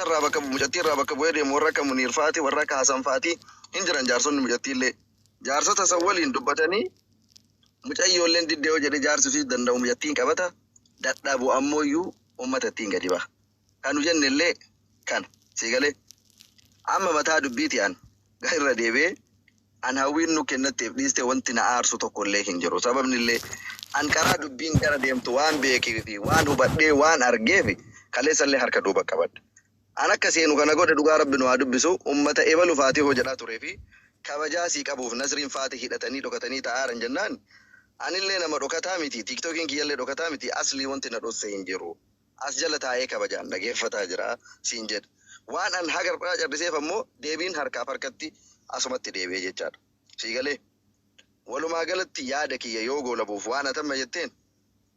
Irraa bakka mucattii irraa bakka bu'ee deemu warra akka Muniir faati, warra akka Hasan faati hin jiran. Jaarsonni mucattii illee jaarsota san waliin dubbatanii, mucayyoolleen diddee yoo jedhe jaarsi fi danda'u mucattiin qabata, dadhabu ammoo ummata ittiin gadi baha. Kanu jenne illee kana sii galee. Amma mataa dubbiiti an irra deebi'ee, an Hawwiin nu kennatteef dhiiste wanti na aarsu tokko illee hin jiru. Sababni illee an karaa dubbiin gara deemtu waan beekee fi waan hubadhee waan argeef kaleessa illee harka duuba qabadha. An akka seenu kana godhe, dhugaa Rabbi nu haa dubbisu, ummata ebalu faatii hoo jedhaa turee fi kabajaa sii qabuuf Nasriin faati hidhatanii dhokatanii taa'aaran jennaan, anillee nama dhokataa miti, TikTokiin kiyyallee dhokataa miti, aslii wanti na dhosse hin jiru. As jala taa'ee kabajaan dhageeffataa jira siin jedhe. Waan an haga har'aa calliseef ammoo deebiin harkaaf harkatti asumatti deebi'ee jechaadha. Sii galee? Walumaa galatti yaada kiyya yoo goolabuuf, waan atamma jetteen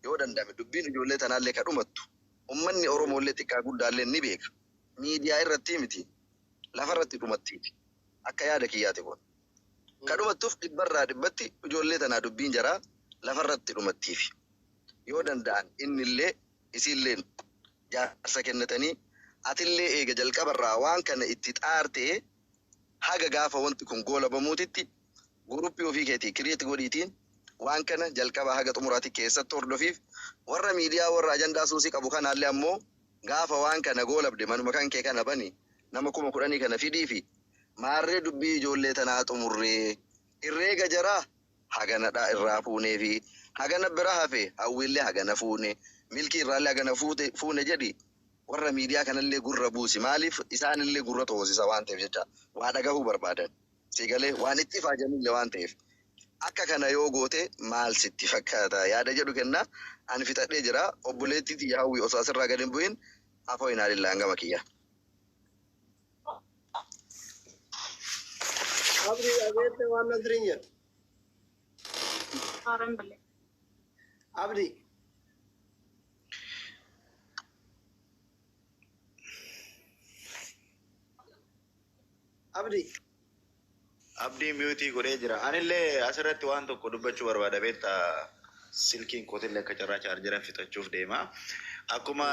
yoo danda'ame dubbiin ijoollee tanaallee ka dhumattu, ummanni Oromoollee xiqqaa guddaallee ni beeka. Miidiyaa irratti miti, lafarratti dhumattiiti. Akka yaada kiyyaati kun. Ka dhumattuuf dhibbarraa dhibbatti ijoollee tanaa dubbiin jaraa lafarratti dhumattiifi. Yoo danda'an innillee isiilleen jaarsa kennatanii, atillee eega jalqabarraa waan kana itti xaartee haga gaafa wanti kun goolabamuutitti guruppii ofii keetii create godhiitiin waan kana jalqaba haga xumuraatti keessatti hordofiif. Warra miidiyaa, warra ajandaa suusii qabu kanaallee ammoo gaafa waan kana goolabde manuma kan kee kana bani, nama 10,000 kana fidii fi maarree dubbii ijoollee tanaa xumurree, herreega jaraa haganadha irraa fuunee fi hagana bira hafe, Hawwiillee hagana fuune, Milkii irraallee hagana fuune jedhi. Warra miidiyaa kanallee gurra buusi. Maaliif? Isaanillee gurra toosisa waan ta'eef jecha waa dhagahuu barbaadan, si galee? Waan itti ifaajanillee waan ta'eef akka kana yoo goote maal sitti fakkaata yaada jedhu kenna. Ani fixadhee jira. Obboleettii tiyya Hawwii, osoo asirraa gad hin bu'in afoo inaalillaan gama kiyya. Abdii, dhageette waan Nasriin jedhu? Abdii. Abdii. Abdii mute godhee jira. Anillee asirratti waan tokko dubbachuu barbaada, beektaa, silkiin kootillee akka carraa chaarjera fixachuuf deema. Akkuma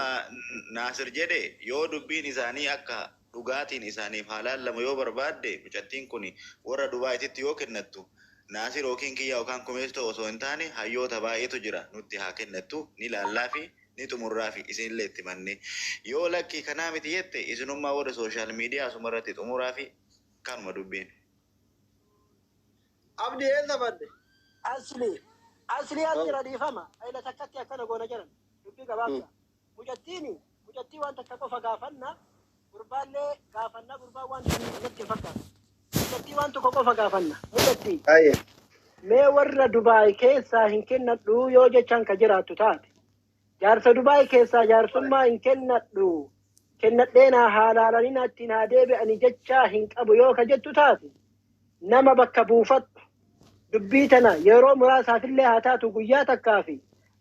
Naasir jedhe, yoo dubbiin isaanii akka dhugaatiin isaaniif haalaan lama yoo barbaadde, mucattiin kun warra Dubaayititti yoo kennattu, Naasir yookiin kiyya yookaan kumeessitoo osoo hin taane hayyoota baay'eetu jira, nutti haa kennattu, ni laallaafi, ni xumurraafi, isinillee itti manne. Yoo lakkii kanaa miti jette, isinummaa warri social media asumarratti xumuraafi, kanuma dubbiin. Abdii, eessa badde? Asli. Asli, as jira, dhiifama. Ayila takkatti akkana goona jedhan. Dubbii gabaabsa. Mucattiini mucattii waan takka qofa gaafanna. Gurbaallee gaafanna, gurbaan waan takka natti hin fakkaatu. Mucattii waan tokko qofa gaafanna. Mucattii. Aye. Mee warra Dubaay keessaa hin kennadhu yoo jechaan ka jiraattu taate. Jaarsa Dubaay keessaa jaarsummaa hin kennadhu. Kennadhee naa haalaalanii naatti naa deebi'anii jechaa hin qabu yoo ka jettu taate. Nama bakka buufadhu. Dubbii tana yeroo muraasaafillee haa taatu, guyyaa takkaafi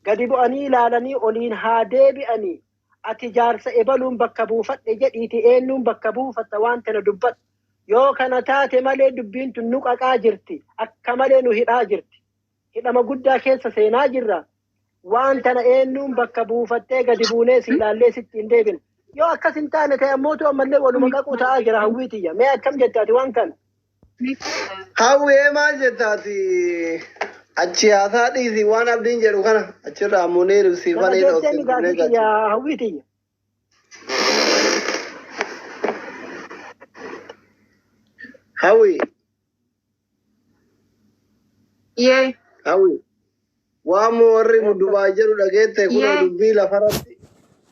gadi bu'anii ilaalanii oliin haa deebi'anii, ati jaarsa ebaluun bakka buufadhe jedhiiti, eenyuun bakka buufatta waan tana dubbadhu. Yoo kana taate malee dubbiin tun nu qaqaa jirti. Akka malee nu hidhaa jirti. Hidhama guddaa keessa seenaa jirra. Waan tana eenyuun bakka buufattee gadi buunee si ilaallee sitti hin deebinu. Yoo akkas hin taane ta'e ammootu ammallee waluma qaquu ta'aa jira, Hawwiitiyya. Mee akkam jette ati waan kana? Hawwee, maal jettaati? Achi haasaa dhiisi, waan Abdiin jedhu kana achirraa Muniir Na siifanii dhageessee mi gaafii dhoofsifnee. kiyya, Hawwiitiyya? Hawwi. Yee. Hawwi. Waan warri Dubaay jedhu dhageette kunoo? Yee.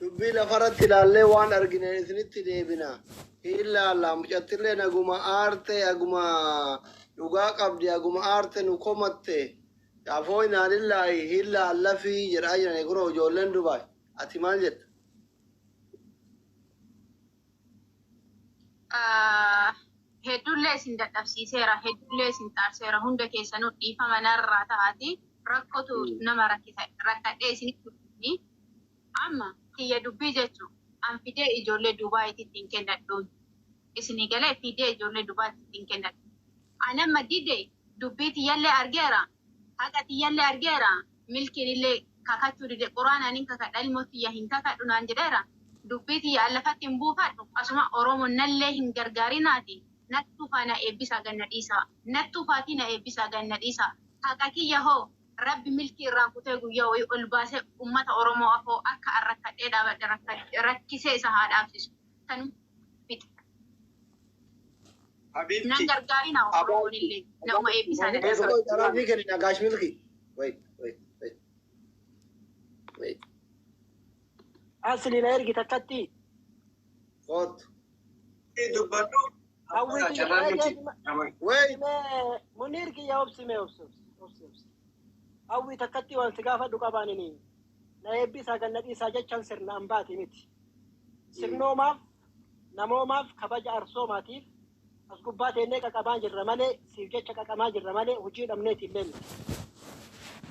Dubbii lafarratti ilaallee waan argine isinitti deebina. Ilaalla, mucattillee naguma aarte, aguma dhugaa qabdi, aguma aarte nu komatte. Afoo inaalillaahi hillaallafii jedhaa jirani kunoo ijoolleen Dubaay. Ati maal jetta? Hedduullee isin dadhabsiiseera, hedduullee isin xaarseera. Hunda keessanuu dhiifama narraa ta'aati. Rakkotu nama rakkisa, rakkadhee isinitti dhufni. Amma kiyya dubbii jechuun an fidee ijoollee Dubaayitti hin kennadhuun. Isinii galee? Fidee ijoollee Dubaayitti hin kennadhu. An amma dide, dubbii tiyyallee argeera, haqa tiyyallee argeera, Milkiin illee kakachuu dide. Quraanaan hin kakadha, ilmoo tiyya hin kakadhu naan jedheera. Dubbii tiyya lafatti hin buufadhu. Asuma Oromoo nallee hin gargaarinaati. Nattuu faana eebbisaa ganna dhiisaa. Nattuu faatii na eebbisaa ganna dhiisaa. Haqa kiyya hoo Rabbi milkii irraan kutee guyyaa wayii ol baasee uummata Oromoo afoo akka an rakkadhee dhaabadhe rakkisee isa haa dhaabsisu. Tanuma fixa. Nan Habibti. gargaarina Oromoon illee nama eebbisaa na dhiisaa. Wait, carraa fi kenni Gaash Milki. Wait, wait, wait. Wait. Asli na ergi takkatti. Kootu. Dubbadhu. Hawwii Carraan nuti. Wait. Muniir kiyya obsi mee obsi obsi obsi obsi. Hawwii takkatti waan si gaafadhu qabaanini. Na eebbisaa ganna dhiisaa jechaan sirna ambaati miti. Sirnoomaaf namoomaaf kabaja arsoomaatiif as gubbaa teennee qaqabaa jirra malee siif jecha qaqamaa jirra malee hojii dhabneeti illee miti.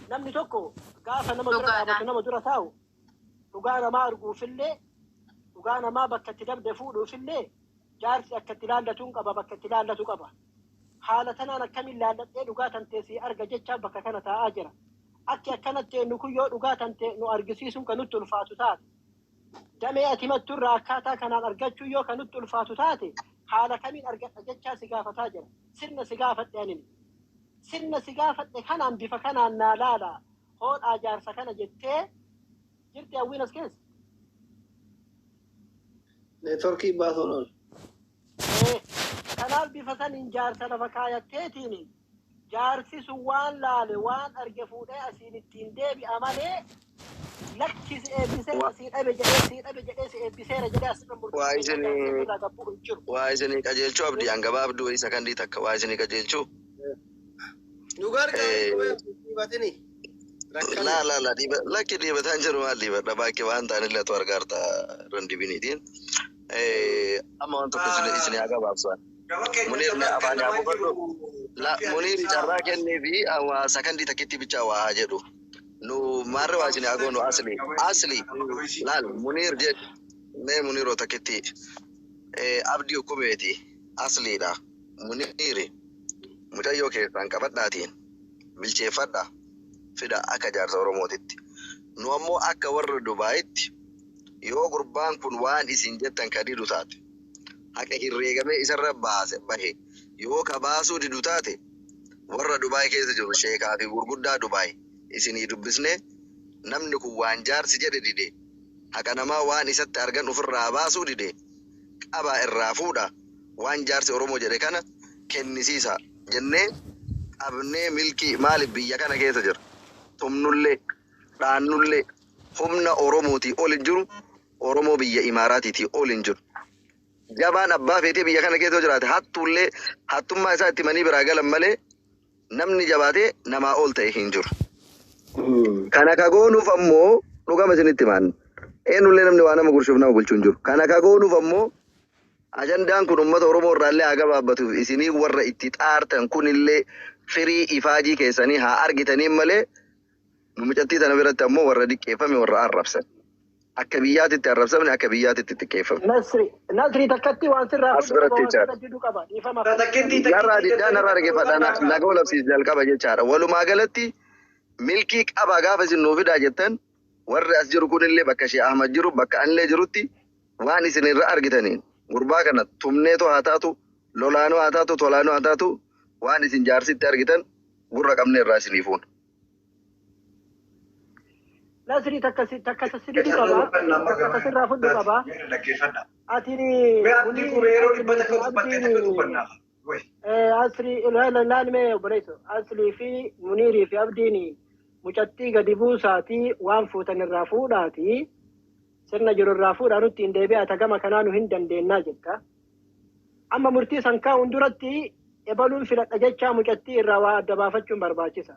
Namni tokko gaafa nama dura Dhugaadha. dhaabatu nama dura taa'u dhugaa namaa arguufillee dhugaa namaa bakka itti dabde fuudhuufillee jaarsi akka itti laallatuun qaba bakka itti laallatu qaba. Haala tanaan akkamiin laalladhee dhugaa tantee si arga jecha bakka kana taa'aa jira. Akki akkanatti nu kun yoo dhugaa tantee nu argisiisuun kan nutti ulfaatu taate. Damee ati himattu irraa akkaataa kanaan argachuu yoo kan nutti ulfaatu taate haala kamiin argadha jechaa si gaafataa jira. Sirna si gaafadhe anin. Sirna si gaafadhe kanaan bifa kanaan naa laala. Hoodhaa jaarsa kana jettee jirti hawwiin as keessa. Neetworkii baasuun oolu. Kanaaf bifa saniin jaarsa lafa kaayatteetiin jaarsi sun waan laale waan arge fuudhee asiin ittiin deebi'a malee lakki si eebbisee asii dhabe jedhee si dhabe jedhee si eebbiseera jedhee asirra Waa murteessee isinii jaarsa irraa gabbuu hin jiru. waa isinii qajeelchuu abdii hangabaa abduu isa kandii takka waa isinii qajeelchuu. Nu gargaaru dhiibatini. Rakkane. La la la dhiiba lakki dhiibataan jiru maal dhiibadha baay'ee waan ta'an illee tu argaarta randibiniitiin. Amma waan tokko isin haa gabaabsan. Gama keenya Muniir mee carraan afaan haa kennamaa buufadhu. jiru. La Muniir carraa kennee fi sakandii takkitti bichaa waa haa jedhu. Nu maarree waa isin haa goonu asli asli laal Muniir jedhu mee Muniiroo takkitti abdii hukumeeti asliidha Muniiri mucayyoo keessaan qabadhaatiin bilcheeffadha fida akka jaarsa Oromootitti. Nu ammoo akka warra Dubaayitti yoo gurbaan kun waan isin jettan ka didu taate haqa herreegamee isarra baase bahe yoo ka baasuu didu taate warra Dubaay keessa jiru sheekaa fi gurguddaa Dubaay isinii dubbisnee namni kun waan jaarsi jedhe dide haqa namaa waan isatti argan ofirraa baasuu dide qabaa irraa fuudha waan jaarsi Oromoo jedhe kana kennisiisa jennee qabnee milkii maaliif biyya kana keessa jira tumnullee dhaannullee humna Oromootii ol hin jiru Oromoo biyya Imaaraatiitii ol hin jiru. Jabaan abbaa feetee biyya kana keessa yoo jiraate hattuullee hattummaa isaa itti manii biraa galan malee namni jabaatee namaa ol ta'e hin jiru. Kana ka goonuuf ammoo dhugama isinitti himaan. Eenyullee namni waa nama gurshuuf nama bulchuu hin jiru. Kana ka goonuuf ammoo ajandaan kun uummata Oromoo irraallee haa gabaabbatuuf isinii warra itti xaartan kunillee firii ifaajii keessanii haa argitaniin malee nu mucattii tana biratti ammoo warra diqqeeffame warra arrabsan. Akka biyyaatitti arrabsamne akka biyyaatitti xiqqeeffame. Nasri Nasri takkatti waan sirraa As fudhu qaba biratti waan jechaadha. sirra diduu qaba dhiifama. Takkitti Narraa takkitti diddaa narraa dhaggeeffadha naga labsiis jalqaba jechaadha. Walumaa galatti milkii qaba gaafa isin nuu fidaa jettan warri as jiru kunillee bakka Shee Ahmad jiru bakka anillee jirutti waan isin irra argitaniin gurbaa kana tumneetoo haa taatu lolaanoo haa taatu tolaanoo haa taatu waan isin jaarsitti argitan gurra qabne irraa isinii fuuna. Nasri takka si takka si diduu qaba takka sirraa fudhu qaba. Dhaggeeffadha. Atini Mee abdii kun yeroo dhibba takka dubbattee takka abdiin dubbannaaf. Asli laal mee obboleesso Aslii fi Muniirii fi Abdiin mucattii gadi buusaatii waan fuutan irraa fuudhaatii sirna jiru irraa fuudhaa nutti hin deebi'aa gama kanaa nu hin dandeennaa jetta. Amma murtii san kaa'uun duratti ebaluun filadha jechaa mucattii irraa waa adda baafachuun barbaachisa.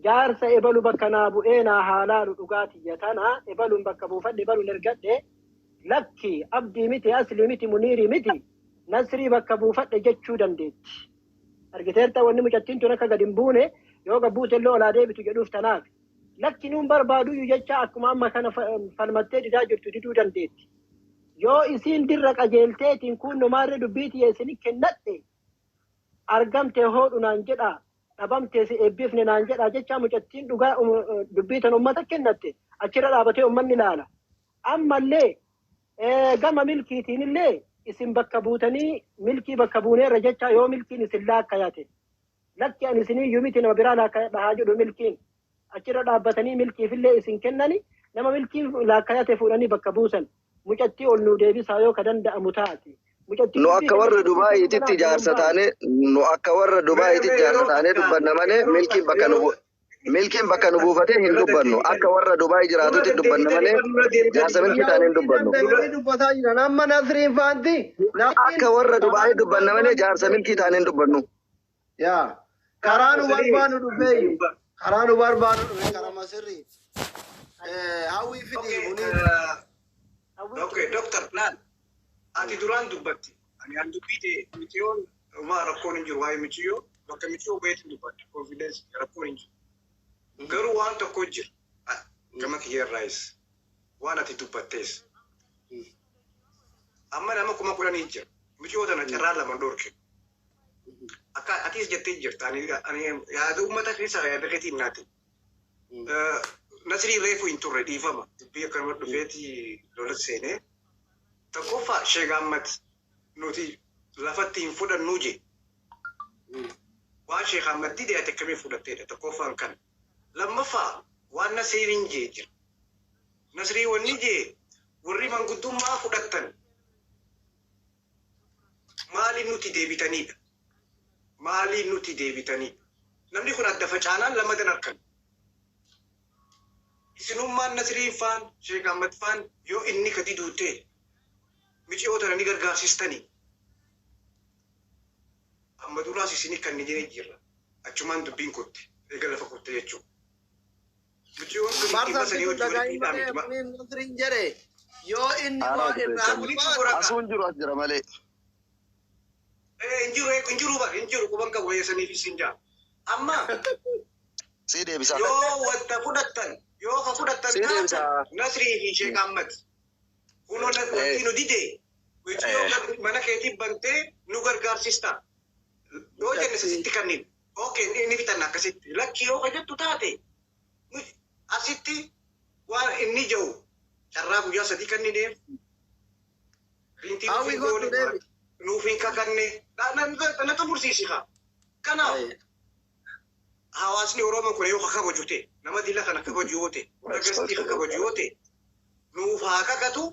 Jaarsa ebalu bakka naa bu'ee naa haa laalu dhugaatiyya tana ebaluun bakka buufadhe ebaluun ergadhe lakki abdii miti aslii miti muniirii miti nasrii bakka buufadhe jechuu dandeetti. Argiteerta wanni mucattiin tun akka gad hin buune yoo gabbuute illee olaa deebitu jedhuuf tanaaf. Lakki nuun barbaaduyyuu jecha akkuma amma kana falmattee didaa jirtu diduu dandeetti. Yoo isiin dirra qajeelteetiin kun numaarra dubbii tiyya isin kennadhe argamte hoodhu naan jedha dhabamte si eebbifne naan jedha jecha mucattiin dhugaa dubbii tan ummata kennatte achirra dhaabatee ummanni ilaala. Ammallee Gama milkiitiin illee isin bakka buutanii milkii bakka buuneerra jecha yoo milkiin isin laakkayate, lakki ani isiniyyuu miti, nama biraa laakkayadha haa jedhu milkiin. Achirra dhaabbatanii milkiifillee isin kennani, nama milkiin laakkayate fuudhanii bakka buusan. Mucattii ol nuu deebisaa yoo ka danda'amu taate. Mucattii Nu akka warra Dubaayiititti jaarsa taane, nu akka warra Dubaayiititti jaarsa taanee dubbanna malee milkiin bakka nu buufatee hin dubbannu. Akka warra Dubaay jiraatutti dubbanna malee jaarsa milkii taanee hin dubbannu. Danda'anii dubbataa jiran amma Nasriin faanti. Akka warra Dubaay dubbanna malee jaarsa milkii taanee hin dubbannu. Yaa, karaa nu barbaadu dhufeeyyu. Karaa nu barbaadu dhufe, karaa masirrii. Hawwii fidii, Muniir. Okay, Doctor, laal. Ati duraan dubbatti. Ani an dubbii ta'e miciyoon homaa rakkoon hin jiru. Waa'ee miciyoo bakka miciyoo baheetiin dubbadha. Confidence rakkoon hin jiru. Garuu waan tokko jira. Gama kiyyarraayis waan ati dubbattees. Amma nama 10,000 jira. Miciyoo tana carraa lama dhorke. Akka atis jettee jirta. Ani yaada uummata keessaa yaada keetiin naati. Nasrii reefu hin turre, dhiifama. Dubbii akkanuma dhufeeti lola seenee. Tokkoffaa, Sheek Ahmad nuti lafatti hin fudhannuu je. Waan Sheek Ahmad dide ati akkamiin fudhatteedha, tokkoffaan kana. Lammaffaa, waan Nasriin jee jira. Nasrii wanni jee, warri manguddummaa fudhattan maaliin nuti deebitanidha? Maaliin nuti deebitanidha? Namni kun adda facaanaan lamadan harkan. Isinummaan Nasriin faan, Sheek Ahmad faan, yoo inni kadi duutee miciyoo tana ni gargaarsistanii. Amma duraas isinii kan ni jene jirra. Achumaan dubbiin kutte. Eega lafa kutte jechuudha. Miciyoon tun dhimma sanii hojii walitti hidhaa miti. Muniir, Nasriin jedhe yoo inni waa irraa Walitti Asuun jiru, as jira malee. Hin jiru, hin jiru bar, hin jiru, quban qabu saniif isin jaa. Amma Si deebisa. yoo wanta fudhattan, yoo ka fudhattan Si deebisa. taatan, Nasrii fi Sheek Ahmad. Kunoo wanti nu dide miciyoo mana keetii bantee nu gargaarsista. Yoo jenne sitti kannin. Okay, inni fitan akkasitti. Lakki, yoo ka jettu taate asitti waan inni jiru carraa guyyaa 3 kannineef. Rintii nuuf Hawwi hin gootu goone, deebi. nuuf hin kakanne. Na xumursiisi haa. Kanaaf hawaasni Oromoo kun yoo ka kabaju ta'e, nama dila kana kabaju yoo ta'e, warra gastii ka kabaju yoo ta'e, nuuf haa kakatu,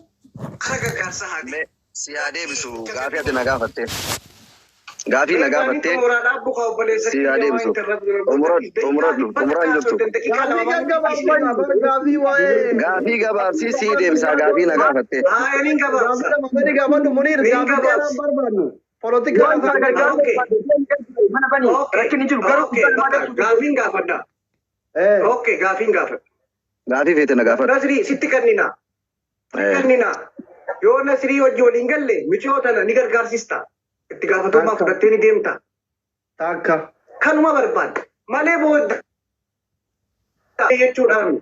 kara gargaarsa haa ta'e. Mee si haa deebisu gaafii ati na gaafatte. Gaafii na gaafatte si haa deebisu. Umuradhu, umuraan jirtu. Gaafii gaggabaabaa, gaafii waa'ee. Gaafii gabaabsii si deebisa gaafii na gaafatte. Haa, gabaabsa. Gaafii lama gadi gaafadhu, Muniir, Niin gaafii dheeraan gabaabsa. barbaadnu. Polotikaa Waan mana bani rakkinni jiru garuu Okay, bakka gaafiin gaafadha. Okay, gaafiin gaafadha. Gaafii feete na gaafadhu. Nasrii sitti kannina. Kannina. Yoo Nasrii hojii waliin galle, miciyoo tana ni gargaarsista. Itti gaafatamummaa Takka. fudhattee ni deemta. Takka. Kanuma barbaadda. Malee booda jechuudhaan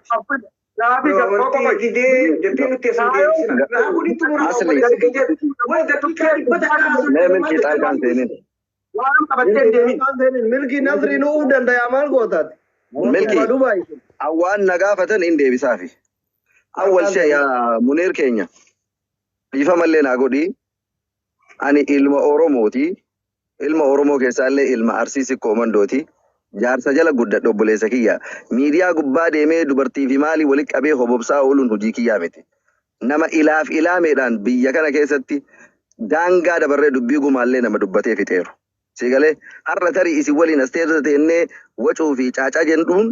Gaaffii wanti didee jettee nutti asii deebisina. Raakuni xumura. Asli. Way daqiiqaa 100 Mee milkii xaalqaan seenin. Waan qabattee hin deemin. Milkii, Nasrii nu uuf danda'a, maal gootaati? Milkii. Dubaay. Awwaan na gaafatan hin deebisaafi. Awwal shee yaa Muniir keenya. Dhiifamallee naa godhi. Ani ilma Oromooti. Ilma Oromoo keessaallee ilma Arsii Sikkoo Mandooti. Jaarsa jala guddadhe, obboleessa kiyya. Miidiyaa gubbaa deemee dubartii fi maalii walitti qabee hobobsaa ooluun hojii kiyyaa miti. Nama ilaaf ilaameedhaan biyya kana keessatti daangaa dabarree dubbii gumaallee nama dubbatee fixeeru. Siigalee har'a tarii isin waliin as teessa teennee wacuu fi caacaa jennuun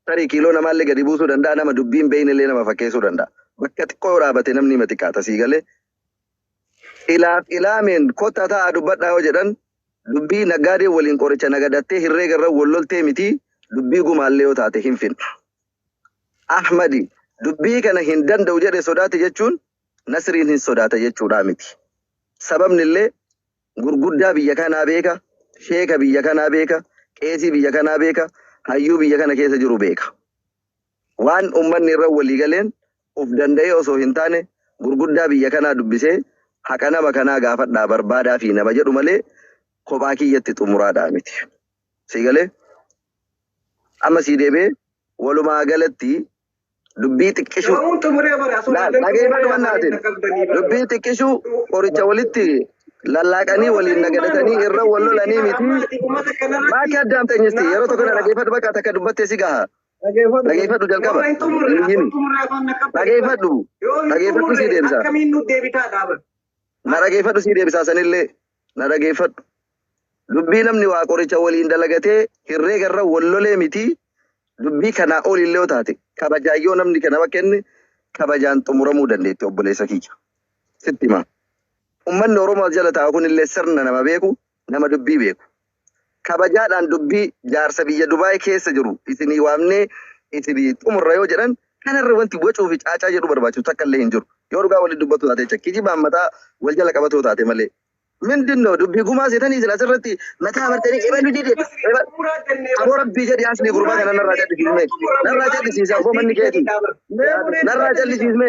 tarii kiiloo namaallee gadi buusuu danda'a, nama dubbiin beeynillee nama fakkeessuu danda'a. Bakka xiqqoo yoo dhaabate namni hima xiqqaata, siigalee. Ilaaf ilaameen kottaa taa'aa dubbadhaa yoo jedhan, dubbii naggaadee waliin qoricha nagadattee herreega irra wal loltee miti, dubbii gumaallee yoo taate hin finna. Ahmadi dubbii kana hin danda'u jedhe sodaate jechuun Nasriin hin sodaata jechuudha miti. Sababni illee gurguddaa biyya kanaa beeka, sheeka biyya kanaa beeka, qeesii biyya kanaa beeka, hayyuu biyya kana keessa jiru beeka. Waan uummanni irra walii galeen of danda'ee osoo hin taane gurguddaa biyya kanaa dubbisee haqa nama kanaa gaafadhaa barbaadaa fi nama jedhu malee kophaa kiyyatti xumuraadhaa miti. Siigalee amma sii deebi'ee, walumaa galatti Dubbii xiqqishuu. Yoomuun xumuree bara asuma Laal dhageeffadhu mannaatiin. Dubbii xiqqishuu qoricha walitti lallaaqanii waliin nagadatanii irra wal lolanii miti. Baakii addaamteenyisti yeroo tokko na dhageeffadhu bakka takka dubbattee si gaha. Dhageeffadhu. Dhageeffadhu jalqaba. Hin dhageeffadhu. Dhageeffadhu sii deebisa. Akkamiin nu deebitaa dhaaban? Na dhageeffadhu sii deebisaa sanillee. Na dhageeffadhu. Dubbii namni waa qoricha waliin dalagatee herreega irra wal lolee miti. Dubbii kanaa olillee yoo taate kabajaayyoo namni kana kenne kabajaan xumuramuu dandeetti obboleessa kiyya. Sitti hima. Uummanni Oromoo as jala taa'u kunillee sirna nama beeku, nama dubbii beeku. Kabajaadhaan dubbii jaarsa biyya Dubaay keessa jiru isinii waamnee isinii xumurra yoo jedhan kanarra wanti wacuu fi caacaa jedhu barbaachisu takka illee hin jiru. Yoo dhugaa waliin dubbatu taate jecha kijibaan mataa wal jala qabatoo taate malee. Mindinno dubbii gumaa seetanii isin asirratti mataa bartanii ebalu dide. Aboo rabbii jedhi asli gurbaa kana narraa jal'isiisme. Narraa jal'isiisa aboo manni keeti. Narraa jal'isiisme.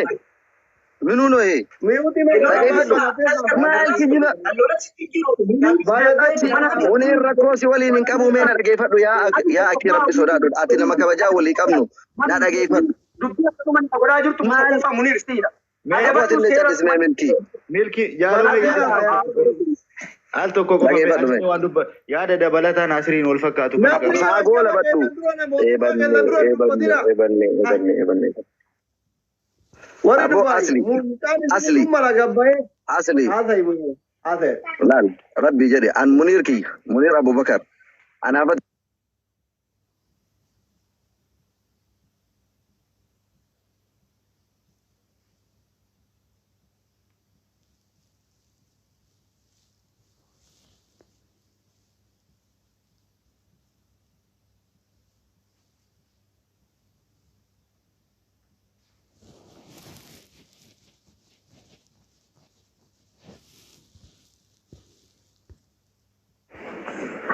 Minuu nohee. Miyuuti mee Dhageeffadhu. Maal kijiba? Muniin rakkoo si waliin hin qabu mee na dhageeffadhu yaa yaa akki rabbi sodaadhu. Ati nama kabajaa walii qabnu na dhageeffadhu. Dubbii akkuma na godhaa jirtu Maal? tokkoffaa Muniir siidha. Aboo ati illee callismee milkii. Milki jaalala al tokko qofa Dhageeffadhu mee. asli waan dubba yaada dabalataan asiriin wal fakkaatu kana qaba. Saagoo labadhu. Eebanne eebanne eebanne eebanne eebanne. Warri Aboo Dubaay asli. mucaan Asli. isin mara gabbaa'ee Asli. haasa'e Muniir haasa'e. Laal rabbi jedhe an Muniir kiyya Muniir Abubakar anaafat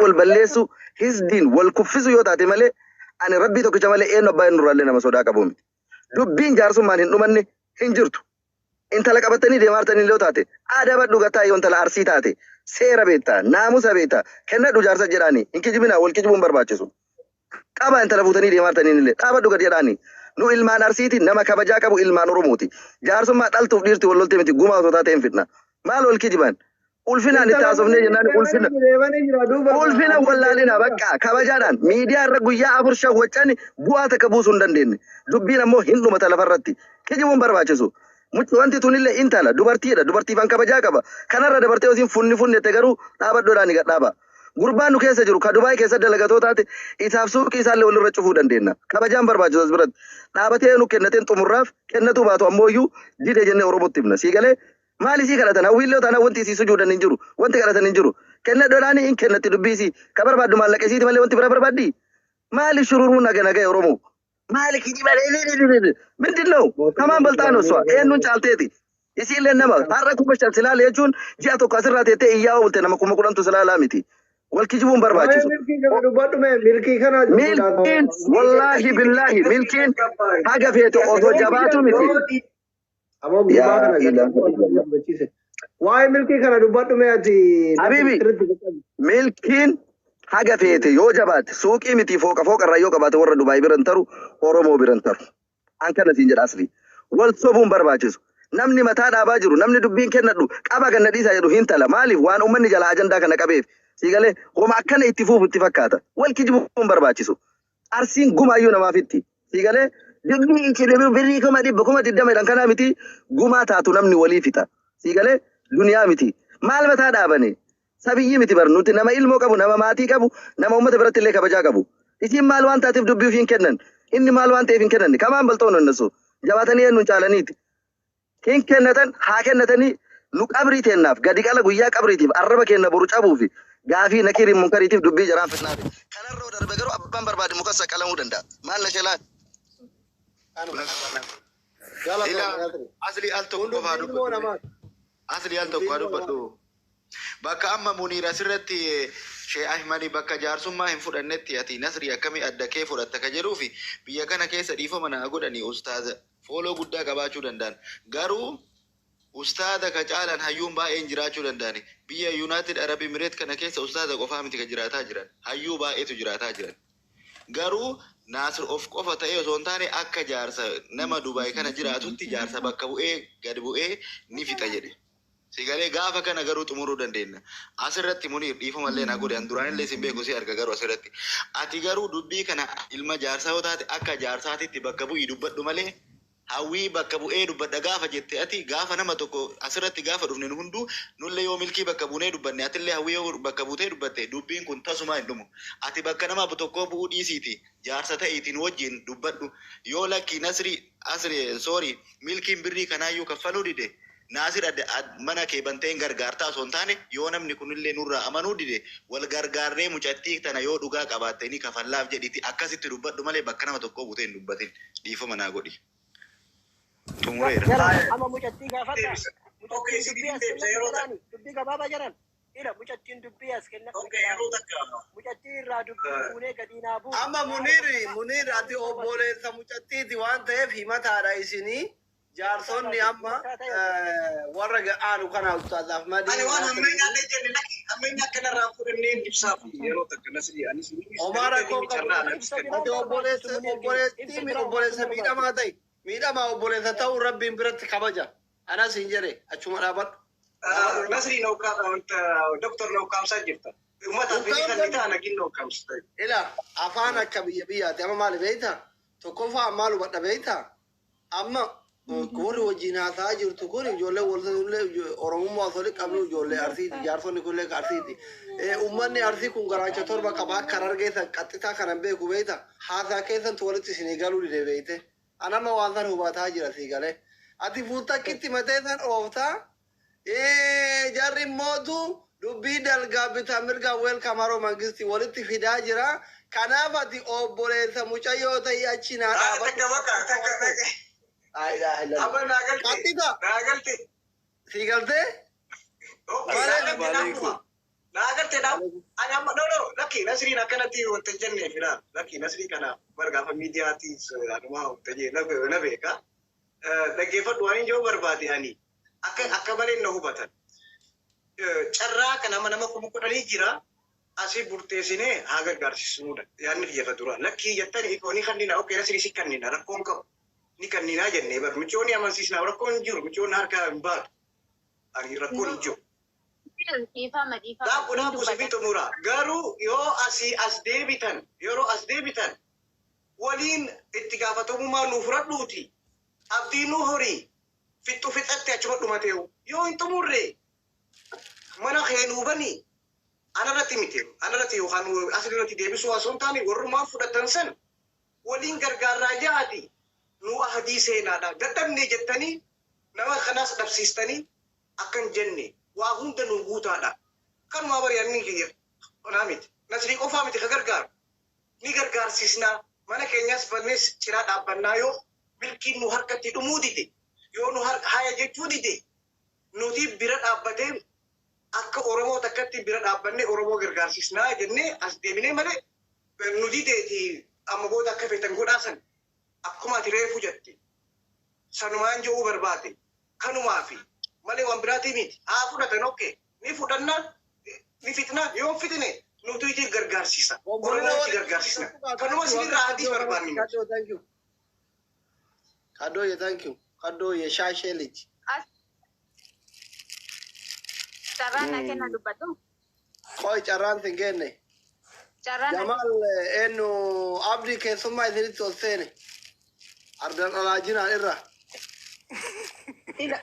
wal balleessu hizdiin wal kuffisu yoo taate malee ani rabbii tokkicha malee eenyu abbaa inni duraallee nama sodaa qabu miti. Dubbiin jaarsummaan hin dhumanne hin jirtu. Intala qabatanii deemaartanii yoo taate adabadhu gataa yoo intala arsii taate seera beektaa naamusa beektaa kennadhu jaarsa jedhaanii hin kijibinaa wal kijibuun barbaachisu. Qaba intala fuutanii deemaartanii illee dhaabadhu gad jedhaanii. Nu ilmaan arsiiti nama kabajaa qabu ilmaan oromooti. Jaarsummaa dhaltuuf dhiirti wal lolte miti gumaa osoo taate hin fitna. Maal wal kijiban? Ulfinaan itti haasofnee jennaan ulfina. Deemanii jira duuba. Ulfina wallaalina bakka kabajaadhaan miidiyaa irra guyyaa 4 5 waccani bu'aa takka buusuu hin dandeenye. Dubbiin ammoo hin dhumata lafarratti. Kijibuun barbaachisu. Mucci wanti tunillee intala dubartiidha dubartiifan kabajaa qaba. Kanarra dabartee osiin funni funnette garuu dhaabadhoodhaan ni gadhaaba. Gurbaan nu keessa jiru ka Dubaay keessa dalagatoo taate isaaf suuqii isaallee walirra cufuu dandeenya. Kabajaan barbaachisu as biratti. Dhaabatee nu kennateen xumurraaf kennatu baatu ammoo iyyuu dide jennee Oromootti himna. Sii galee maal isii kadhatan hawwiillee taanaan wanti isii sujuudan hin jiru wanti kadhatan hin jiru. Kennadhoodhaan hin kennatti dubbii isii ka barbaaddu maallaqa isiiti malee wanti bira barbaaddi. Maali shururuun naga naga Oromoo? Maali kijiba ምንድን ነው? ከማን በልጣ ነው እሷ? eenyuun caalteeti? Isiillee nama har'a 5,000 silaale jechuun ji'a tokko asirraa teettee iyyaa oolte nama 10,000tu silaalaa miti. Wal kijibuun Waa'ee barbaachisu. milkii kana dubbadhu mee milkii kana Milkiin wallaahi billaahi milkiin haga feete osoo jabaatu miti. Aboo gurbaa Yaa kana ilaaha illallah. dubbachiise. Waa'ee milkii kana dubbadhu mee ati Habibi. sirriitti qaqqabi. Milkiin haga feete yoo jabaate suuqii miti fooqa fooqarraa yoo qabaate warra Dubaay biran taru Oromoo biran taru. An kana siin jedha asli. Wal sobuun barbaachisu. Namni mataa dhaabaa jiru namni dubbiin kennadhu qaba ganna dhiisaa jedhu hin tala. Maaliif waan uummanni jala ajandaa kana qabeef. Sii galee homa akkana itti fuufu itti fakkaata. Wal kijibuun barbaachisu. Arsiin gumaayyuu namaaf itti. Sii galee dubbii itti birrii 100,000 20,000 jedhan kanaa miti gumaa taatu namni walii fixa. Sii galee duniyaa miti. Maal mataa dhaabani? Sabiyyi miti bar nuti nama ilmoo qabu, nama maatii qabu, nama uummata biratti illee kabajaa qabu. Isiin maal waan taateef dubbii ofii hin kennan. Inni maal waan ta'eef hin kennan. Kamaan balxoon onnasu. Jabaatanii eenyuun caalaniiti. Hin kennatan haa kennatanii nu qabrii teennaaf gadi qala guyyaa qabriitiif arraba keenna boru cabuufi gaafii nakiriin munkariitiif dubbii jaraan fitnaafi. Kanarra yoo darbe garuu abbaan barbaade muka saqqalamuu danda'a. Maal na shelaa? Ila asli al tokko qofaa Hundumti ilmoo dubbadhu. namaati. Asli al tokko haa dubbadhu. Bakka amma Muniir asirratti Shee Ahmadi bakka jaarsummaa hin fudhannetti ati Nasrii akkamii adda kee fudhatta ka jedhuufi biyya kana keessa dhiifama naa godhanii ustaaza fooloo guddaa qabaachuu danda'an. Garuu ustaaza ka caalan hayyuun baay'een jiraachuu danda'ani. Biyya United Arab Emirates kana keessa ustaaza qofaa miti ka jiraataa jiran. Hayyuu baay'eetu jiraataa jiran. Garuu Naasir of qofa ta'ee osoo hin taane akka jaarsa nama Dubaay kana jiraatutti jaarsa bakka bu'ee gad bu'ee ni fixa jedhe. Sigalee gaafa kana garuu xumuruu dandeenya. Asirratti Muniir dhiifamallee na godhe, an duraanillee sin beeku, si arga garuu asirratti. Ati garuu dubbii kana ilma jaarsaa yoo taate akka jaarsaatitti bakka bu'ii dubbadhu malee, Hawwii bakka bu'ee dubbadha gaafa jette, ati gaafa nama tokko asirratti gaafa dhufne nu hunduu nullee yoo Milkii bakka buunee dubbanne, atillee Hawwii yoo bakka buutee dubbatte, dubbiin kun tasumaa hin dhumu. Ati bakka nama tokkoo bu'uu dhiisiiti jaarsa ta'iitiin wajjin dubbadhu. Yoo lakki Nasri asri sorry Milkiin birrii kanaayyuu kaffaluu dide, Naasir mana kee bantee hin gargaartaa osoo hin taane, yoo namni kunillee nurraa amanuu dide, wal gargaarree mucattii tana yoo dhugaa qabaatte ni kafallaaf jedhiti akkasitti dubbadhu malee bakka nama tokkoo buutee hin dubbatin. Dhiifama naa godhi. Xumureera. Jaran amma mucattii gaafadha. Deebisa. Okay, Mucattiin si dubbii as deebisa kennadhu yeroo takka. jedhaani. Dubbii gabaabaa jaran. Ila mucattiin dubbii as kennadhu Okay, jedhaani. yeroo takka. Mucattii irraa dubbii fuunee gadi naa buusu. Amma Yaada Muniiri, tokko Muniir, ati obboleessa mucattiiti waan ta'eef himataadha isinii. Jaarsonni amma Himataa ta'e obboleessa. warra ga'aanu kana Ustaaz Ahmadii Ani waan Nasrii hammeenyaallee jenne, lakki hammeenya akkanarraa fudhannee ibsaaf yeroo takka Nasrii anis Homaa rakkoo qabu. carraa anis Ibsa kenna. biraa Ati barbaachisu obboleessa Muniir keenya. obboleettii Ibsa biraa obboleessa barbaachisu. miidhamaa ta'e, miidhamaa obboleessa ta'uu rabbiin biratti kabaja. Anas hin jedhe, achuma dhaabadhu. Dhaabadhu. Nasrii doktor na ukkaamsaa jirta. Uummataaf inni kan ni ta'a nagin na ukkaamsita. Ila afaan akka biyya biyyaati amma maali beektaa? Tokkoffaa maal hubadha beektaa? Amma warri wajjin haasa'aa jirtu kun ijoollee walillee Oromummaa osoo qabnu ijoollee Arsiiti. Jaarsonni kunillee Arsiiti. Uummanni Arsii kun garaacha torba qaba, akka harargeessan qaxxitaa kanan beeku beektaa? Haasaa keessantu walitti isinii galuu dide beekte. Anamma waan san hubataa jira sii galee. Ati fuuttakkitti matee san ooftaa. Jarri mootu dubbii dalgaa bitaa mirgaa welcome haroo mangisti walitti fidaa jira. Kanaaf ati obboleessa mucayyoo ta'ii achi naa Takka dhaabadhu. bakka takka takka. Laa ilaaha illallah. Amma naa galte. Qaxxita Naa galte. sii galtee? Okay, Malee naa galte dhaabuma. Naa galte dhaab. Ani amma no no lakki Nasriin akkanatti wanta jennee fila. Lakki Nasrii kana bar gaafa miidiyaatiis anuma wanta jee na beeka. Dhaggeeffadhu, waan hin jiru barbaade ani akka akka malee na hubatan. Carraa kana nama nama 10,000 jira. Asii burteessinee haa gargaarsisnuudha. Yaadni kiyya dura. Lakkii jettanii ni kannina, okay, Nasrii si kannina, rakkoon qabu. Ni kanninaa jennee bar micoonni amansiisnaa, rakkoon hin jiru, micoonni harkaa hin baatu. Ani rakkoon hin jiru. Dhiifama, dhiifama. Dhaabu dhaabu si xumura. Garuu yoo asii as deebitan, yeroo as deebitan waliin itti gaafatamummaa nuu fudhadhuuti. Abdii nuu horii fixxu fixatte achuma dhumateewu. Yoo hin xumurre mana kee nuu bani. Anarratti miti. Anarratti yookaan asirratti deebisuu osoo hin taane, warrumaan fudhatan san waliin gargaarraa jahaati. Nu ahadii seenaadha. Dadhabne jettanii nama kanaas dhabsiistanii akkan jenne waa hunda nu guutaadha. Kanumaa bari anni kiyya kanaa miti. Nasrii qofaa miti ka gargaaru. Ni gargaarsiisnaa. Mana keenyas bannees cinaa dhaabbannaa, yoo Milkiin nu harkatti dhumuu dide, yoo nu harka haya jechuu dide, nuti bira dhaabbatee akka Oromoo takkatti bira dhaabbannee Oromoo gargaarsiisnaa jennee as deebinee malee nu dideeti amma booda akka feetan godhaasan akkuma ati reefu jette sanumaan jedhuu barbaade kanumaafi malee waan biraatii miti. Haa fudhatan, okay, ni fudhanna, ni fixna. Yoo hin fixne nuti itti gargaarsiisa, Oromoo itti gargaarsiisna. Kanuma isinirraa hadii barbaanne nuti. Kaddoo, thank you. Kaddooye, thank you. Kaddooye shaashee lij. As carraan naa kenna dubbadhu. Qoy, carraan sin kenne. Carraan naa Jamal eenyu Abdii keessummaa isinitti ol seene. Ardan alaajinaan irra. Ila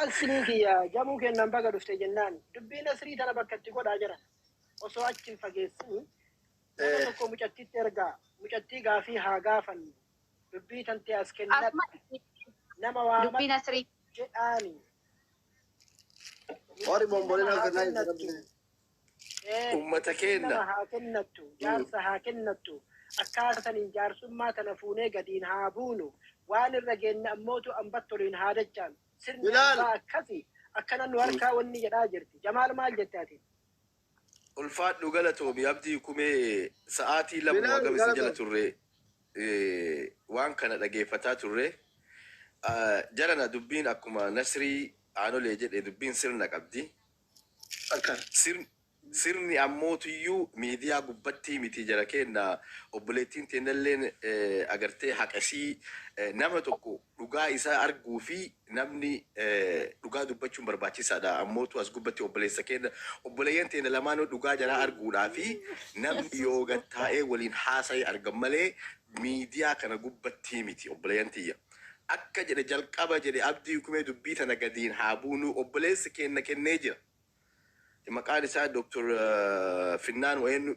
asrii kiyya jamuu kennan baga dhufte jennaan dubbiin asrii tana bakka itti godhaa jiran osoo achi hin fageessini nama tokko mucattitti ergaa, mucattii gaafii haa gaafannu, dubbii tantee as kennadhu, Asuma nama waamadhu dubbiin asrii. jedhaani. Warri Mucattiin nama bombolina haa kennaa kennattu. Ummata Nama keenna. haa kennattu, jaarsa haa kennattu. Akkaataniin jaarsummaa tana fuunee gadiin haa buunu, waan irra geenye ammootu ambattoliin haa dachaan sirni Bilaal. ambaa akkasi akkana nu harkaa wanni jedhaa jirti. Jamaal, maal jette ati? Ulfaadhu, galatoomi Abdii Kumee. Sa'aatii 2 Bilaal hagam isin jala galatoomi. turre, waan kana dhageeffataa turre. Jarana, dubbiin akkuma Nasrii Aanolee jedhe dubbiin sirna qabdi. Akkan. Sirni ammootuyyuu miidiyaa gubbattii miti jara keenna. Obboleettiin teennalleen agartee haqasii nama tokko dhugaa isaa arguu fi namni dhugaa dubbachuun barbaachisaadha. Ammootu as gubbatti obboleessa keenna, obboleeyyan teenya lamaanuu dhugaa jaraa arguudhaa fi namni yoo gad taa'ee waliin haasa'e argan malee miidiyaa kana gubbattii miti, obboleeyyan tiyya. Akka jedhe jalqaba jedhe Abdii Kumee, dubbii tana gadiin haa buunuu, obboleessi keenna kennee jira. Maqaan isaa Dr. Finnaan wayeennu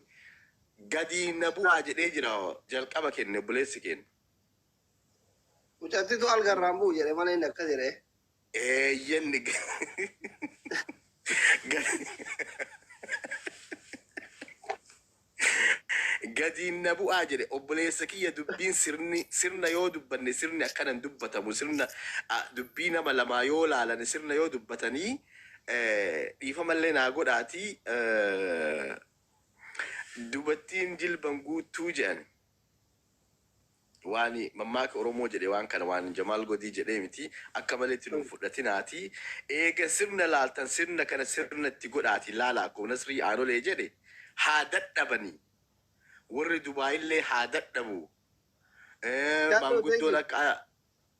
gadi na bu'aa jedhee jira, jalqaba kenne obboleessi keenya. Mucattitu algarraan bu'u jedhe malee inni akkas jedhe. Eeyyenni gadiin na bu'aa jedhe obboleessa kiyya. Dubbiin sirni sirna yoo dubbanne, sirni akkanan dubbatamu, sirna dubbii nama lamaa yoo laalan, sirna yoo dubbatanii, dhiifamallee naa godhaatii, dubattiin jilban guuttuu jedhan. Waan mammaaka Oromoo jedhe, waan kana waan Jamaal Godii jedhee miti, akka maletti nu fudhatinaati. Eega sirna laaltan, sirna kana sirna itti godhaati laala. Akkuma Nasrii Aanolee jedhe, haa dadhabanii, warri Dubaayillee haa dadhabu, maanguddoon akka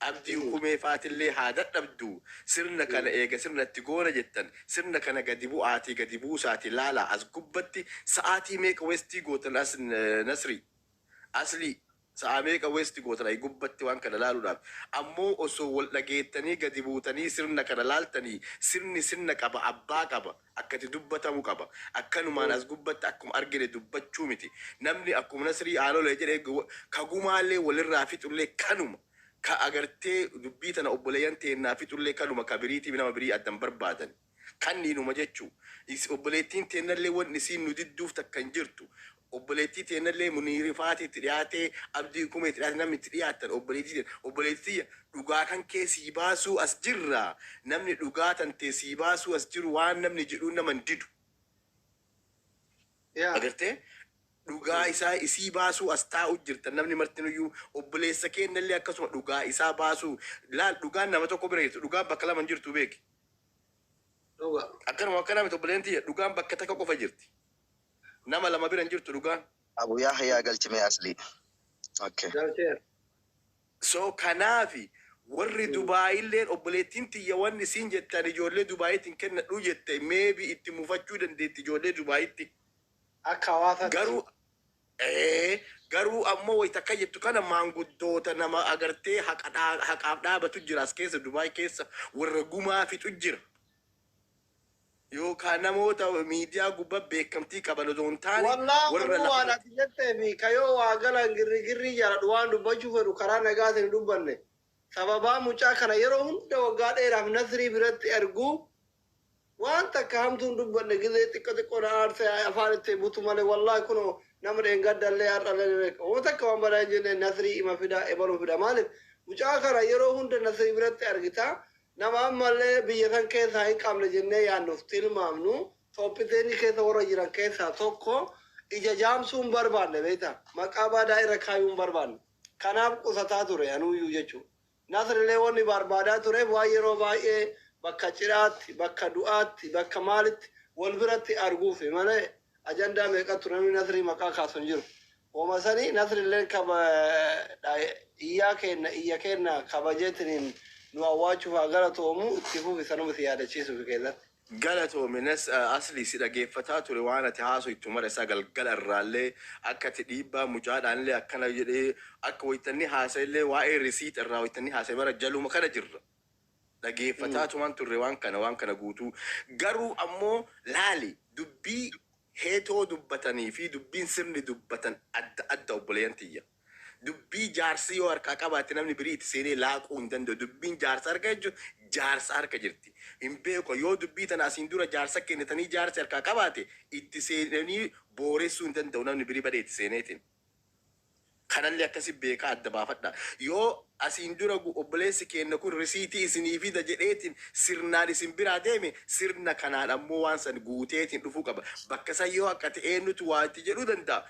Abdii Hukumee faatillee haa dadhabdu. Sirna kana eega sirna itti goona jettan, sirna kana gadi bu'aatii gadi buusaati laala. As gubbatti sa'aatii meeqa waste gootan? As Nasrii Aslii, sa'a meeqa waste gootan ay gubbatti waan kana laaluudhaaf? Ammoo osoo wal dhageettanii gadi buutanii sirna kana laaltanii, sirni sirna qaba, abbaa qaba, akkati dubbatamu qaba. Akkanumaan as gubbatti akkuma argine dubbachuu miti. Namni akkuma Nasrii Aanolee jedhe, kagumaallee walirraa fixullee kanuma, ka agartee dubbii tana obboleeyyan teennaa fixullee kanuma, ka biriitiif nama birii addan barbaadan kanniinuma jechuu. Obboleettiin teennallee wanni isiin nu didduuf takka hin jirtu. Obboleettii teennallee Muniirifaati itti dhiyaatee, Abdii Kumee itti dhiyaate, namni itti dhiyaattan, obboleettii teenna, obboleettii tiyya, dhugaa kan kee sii baasuu as jirra. Namni dhugaa tantee sii baasuu as jiru, waan namni jedhuun nama hin didu. Agartee, dhugaa isaa isii baasuu as taa'u jirtan namni martinuyyuu. Obboleessa keennallee akkasuma dhugaa isaa baasuu laal. Dhugaan nama tokko bira jirtu, dhugaan bakka lama hin jirtu, beeki. Akkanuma akkanaa miti, obboleen tiyya? Dhugaan bakka takka qofa jirti, nama lama bira hin jirtu dhugaan. Abu Yahya galchimee Aslii. Okay. Galcheera. So kanaafi warri Dubaayilleen, obboleettiin tiyya wanni isiin jettan ijoollee Dubaayitiin kennadhu jette, maybe itti mufachuu dandeetti ijoollee Dubaayitti. Akka hawaasaatti. Garuu garuu ammoo wayita akka jettu kana maanguddoota nama agartee haqaaf dhaabatu jira as keessa, Dubaay keessa warra gumaa fixu jira. Yookaan namoota miidiyaa gubbaa beekamtii qaban osoo hin taane Wallaa warra kunuu waan lafa ati jettee fi kayoo waa galan girrigirrii jaaladhu, waan dubbachuu fedhu karaa nagaatiin hin dubbanne. Sababaa mucaa kana yeroo hunda waggaa dheeraaf Nasrii biratti erguu, waan takka hamtuu hin dubbanne. Gizee xiqqo xiqqoo na aarsee afaan itti butu malee, wallaahi kunoo nama dheengaddallee har'allee ni beeka. Waan takka waan badaa hin jenne. Nasrii ima fida, ebaluu fida. Maaliif mucaa kana yeroo hunda Nasrii biratti argita? Nama ammallee biyya san keessaa hin qabne jennee yaannuuf tilmaamnu, top 10 keessa warra jiran keessaa tokko. Ija jaamsuu hin barbaanne, beektaa, maqaa badaa irra kaayuu hin barbaanne. Kanaaf qusataa ture anuuyyuu jechuudha. Nasrillee wanni barbaadaa tureef waan yeroo baay'ee bakka cidhaatti, bakka du'aatti, bakka maalitti wal biratti arguufi malee ajandaa meeqatu namni Nasrii maqaa kaasu hin jiru. Woma sanii Nasrilleen kaba iyyaa kenna, iyya kenna kabajeetiniin nu awwaachuuf haa galatoomu. Itti fufi, sanuma si yaadachiisuuf keessatti. Galatoomi Nas Asli, si dhageeffataa ture waan ati haasoytu mara isaa. Galgala irraallee akka ati dhiibbaa mucaadhaanillee akkana jedhee, akka waytanni haasa'ellee, waa'ee receipt irraa waytanni haasa'e mara jaluma kana jirra. Dhageeffataa tumaan turre waan kana guutuu. Garuu ammoo laali, dubbii heetoo dubbatanii fi dubbiin sirni dubbatan adda adda, obboleeyyan tiyya. Dubbii jaarsi yoo harkaa qabaate namni birii itti seenee laaquu hin danda'u. Dubbiin jaarsa harka jechuun jaarsa harka jirti. Hin beeku, yoo dubbii tana asiin dura jaarsa kennitanii jaarsi harkaa qabaate, itti seenanii booressuu hin danda'u namni birii badee itti seeneetiin. Kanallee akkasi beekaa adda baafadha. Yoo asiin dura obboleessi keenya kun risiitii isinii fida jedheetiin sirnaan isin biraa deeme, sirna kanaan ammoo waan san guuteetiin dhufuu qaba. Bakka san yoo akka ta'e eenyutu waa itti jedhuu danda'a?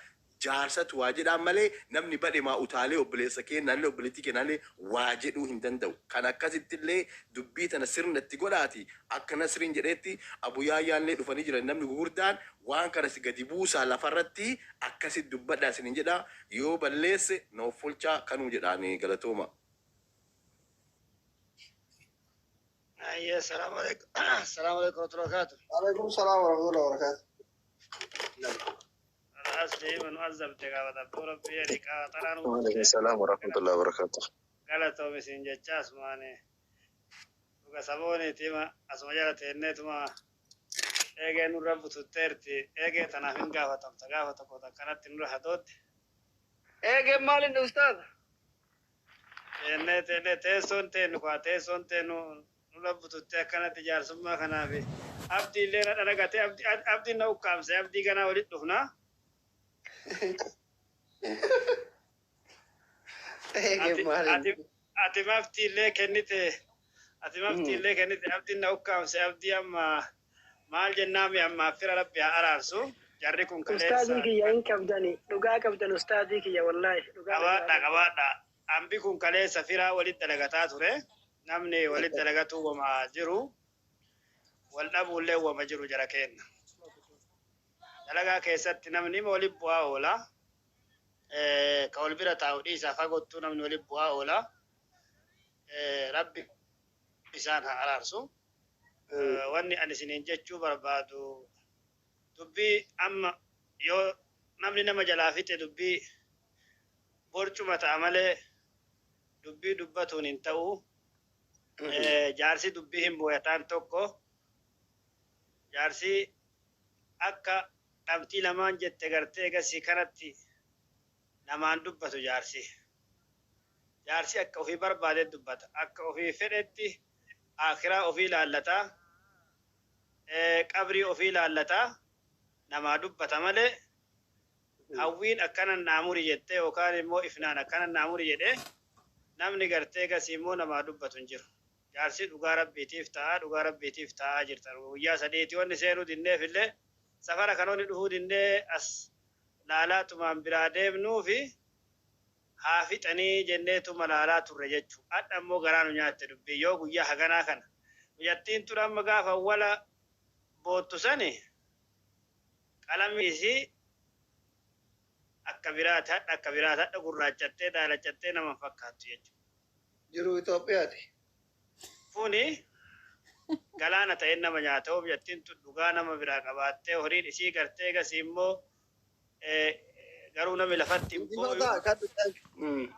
Jaarsatu waa jedhaan malee namni badhemaa utaalee obboleessa keenyaallee obboleettii keenyaallee waa jedhuu hin danda'u. Kan akkasittillee dubbii tana sirnatti godhaati. Akka Nasriin jedhetti Abuyaayyaallee dhufanii jiran namni gurguddaan waan kana si gadi buusaa lafarratti akkasitti dubbadhaa isiniin jedha. Yoo balleesse na offolchaa kanuu jedhaanii galatooma. Ayyee, salaamu alaikum. Salaamu alaikum warahmatullahi wabarakatuh. Alaikum salaam warahmatullahi wabarakatuh. Asli manu azabte gaafata abboo rabbi jedhi qaaxaraan Waalaikum salaam warahmatullahi wabarakatuh. Galatoom isin jecha asumaani dhuga sabooniitima asuma jala teenneetuma eegee nurra bututteerti eegee tanaaf hin gaafatamta gaafa tokko takkanatti nurra hatootti. Eegee maalin ustaaz? Teennee teennee teessoon teennu kaa teessoon teennu nurra bututtee akkanatti jaarsummaa kanaafi abdii illee na dhalagatee abdiin na ukkaamse abdii ganaa walitti dhufnaa. Eegee maalin? Ati maftii illee kennite, ati maftii illee kennite, abdiin na ukkaamse. Abdii amma maal jennaami? Amma affira rabbi haa araarsu jarri kun kaleessa. Ustaazii kiyya hin qabdani, dhugaa qabdan ustaazii kiyya, wallaahi dhugaa. Qabaadha, qabaadha. Ambi kun kaleessa firaa walitti dalagataa ture. Namni walitti dalagatuu wama jiru, wal dhabuullee wama jiru. Jara kenna dalagaa keessatti namni walitti bu'aa oola. Ka wal bira taa'u dhiisaa fagottuu namni walitti bu'aa oola. Rabbi isaan haa araarsu. Wanni ani isiniin jechuu barbaadu dubbii amma yoo namni nama jalaa fixe dubbii borcuma ta'a malee dubbii dubbatuun hin ta'u. Jaarsi dubbii hin booyataan tokko jaarsi akka dhamtii lamaan jette gartee gasii kanatti namaan dubbatu jaarsi. Jaarsi akka ofii barbaade dubbata. Akka ofii fedhetti akiraa ofii laallataa, qabrii ofii laallataa namaa dubbata malee hawwiin akkana naamuri jettee yookaan immoo ifnaan akkana naamuri jedhee namni gartee gasii immoo namaa dubbatu hin jiru. Jaarsi dhugaa rabbiitiif ta'a, dhugaa rabbiitiif ta'aa jirtan. Guyyaa sadiiti wanni seenuu dinneef illee safara kanoonni dhufuu dinnee as laalaatumaan biraa deemnuu fi haa fixanii jenneetuma laalaa turre jechuudha. Hadha immoo garaa nu nyaatte dubbii yoo guyyaa haganaa kana. Guyyattiin tun amma gaafa awwala boottu sani qalamni isii akka biraati, hadha akka biraati, hadha gurraachattee daalachattee nama fakkaattu jechuudha. Jiru Itoophiyaati. Kuni galaana ta'een nama nyaata. Yoo biyyattiin tun dhugaa nama biraa qabaattee horiin isii gartee gasii immoo garuu namni lafatti hin booyu.